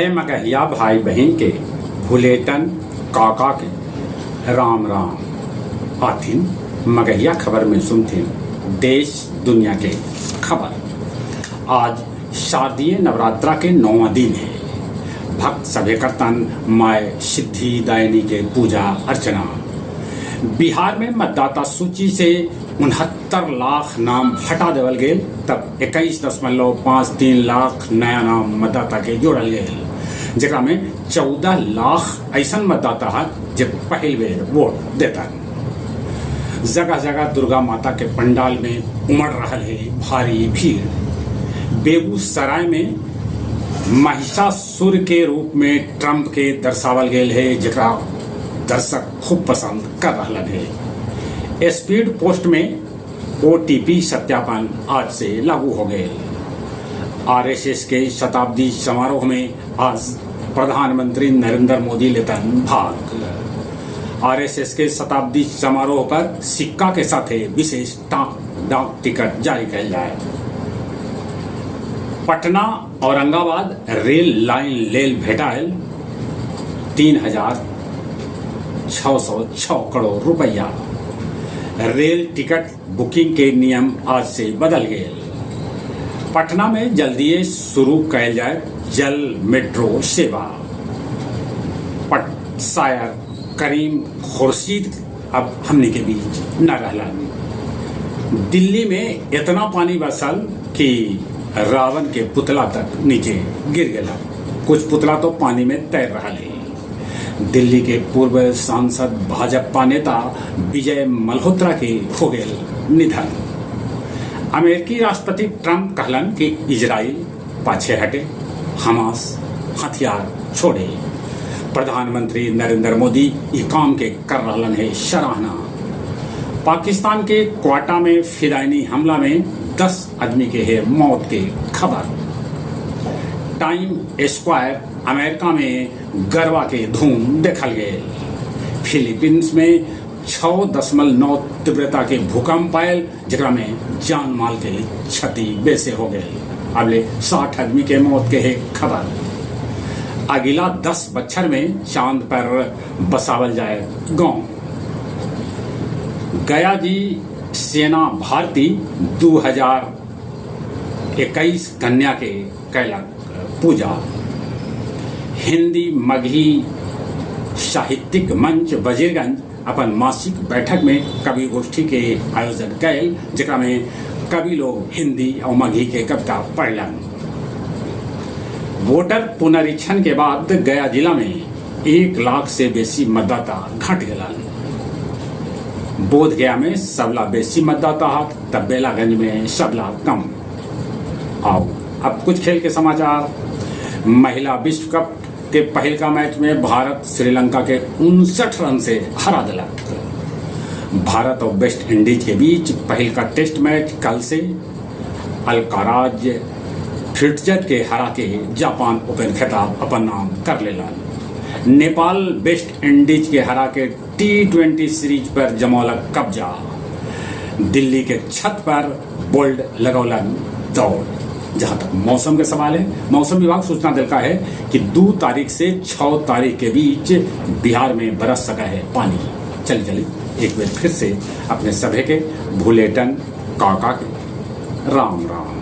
सभे मगहिया भाई बहिन के भुलेटन काका के राम राम। आथिन मगहिया खबर में सुनथिन देश दुनिया के खबर। आज शारदीय नवरात्रा के नौवां दिन हे। भक्त सभे करतन माय सिद्धि दायनी के पूजा अर्चना। बिहार में मतदाता सूची से 69 लाख नाम हटा देवल गेल, तब 21.53 लाख नया नाम मतदाता के जोड़ल गेल, जेकरा में 14 लाख ऐसन मतदाता हथ जे पहिल बेर वोट देतन। जगह जगह दुर्गा माता के पंडाल में उमड़ रहल है भारी भीड़। बेगूसराय में महिषासुर के रूप में ट्रंप के दर्शावल गेल है, जेकरा दर्शक खूब पसंद कर रहलन है। स्पीड पोस्ट में ओटीपी सत्यापन आज से लागू हो गए। आरएसएस के शताब्दी समारोह में आज प्रधानमंत्री नरेंद्र मोदी लेतन भाग। आरएसएस के शताब्दी समारोह पर सिक्का के साथे विशेष डाक टिकट जारी कयल जाए। पटना औरंगाबाद रेल लाइन लेल भेटायल 3,606 करोड़ रुपया। रेल टिकट बुकिंग के नियम आज से बदल गए। पटना में जल्दीए शुरू कयल जाए जल मेट्रो सेवा। पटसायर करीम खुर्शीद अब हमनी के बीच न रहलन। दिल्ली में इतना पानी बरसल कि रावण के पुतला तक नीचे गिर गया। कुछ पुतला तो पानी में तैर रहा है। दिल्ली के पूर्व सांसद भाजपा नेता विजय मल्होत्रा के हो गए निधन। अमेरिकी राष्ट्रपति ट्रंप कहलन कि इजराइल पाछे हटे, हमास हथियार छोड़े। प्रधानमंत्री नरेंद्र मोदी ई काम के कर रहलन है सराहना। पाकिस्तान के क्वाटा में फिदायनी हमला में 10 आदमी के है मौत के खबर। टाइम स्क्वायर अमेरिका में गरबा के धूम देखल गए। फिलीपींस में 6.9 तीव्रता के भूकंप आयल, जेकरा में जान माल के क्षति बेसे हो गए। अबले 60 आदमी के मौत के है खबर। अगला 10 बच्छर में चांद पर बसावल जाए गांव। गया जी सेना भारती 2021 कन्या के कैलक पूजा। हिंदी मगही साहित्यिक मंच वजीरगंज अपन मासिक बैठक में कवि गोष्ठी के आयोजन कैल, जेकरा में कवि लोग हिंदी और मगही के कविता पढ़लन। वोटर पुनरीक्षण के बाद गया जिला में 1 लाख से बेसी मतदाता घट गलन। बोध गया में सबला बेसी मतदाता हथ, तब बेलागंज में सबला कम। आओ अब कुछ खेल के समाचार। महिला विश्व कप के पहिलका मैच में भारत श्रीलंका के 59 रन से हरा दिलक। भारत और वेस्ट इंडीज के बीच पहिलका टेस्ट मैच कल से। अल्काराज फ्रिट्जर के हरा के जापान ओपन खिताब अपन नाम कर लेलन। नेपाल वेस्ट इंडीज के हरा के टी20 सीरीज पर जमौलक कब्जा। दिल्ली के छत पर बोल्ड लगौलन दौड़। जहां तक मौसम के सवाल है, मौसम विभाग सूचना दिलका है कि 2 तारीख से 6 तारीख के बीच बिहार में बरस सका है पानी। चली चली एक बार फिर से अपने सभे के भुलेटन काका के राम राम।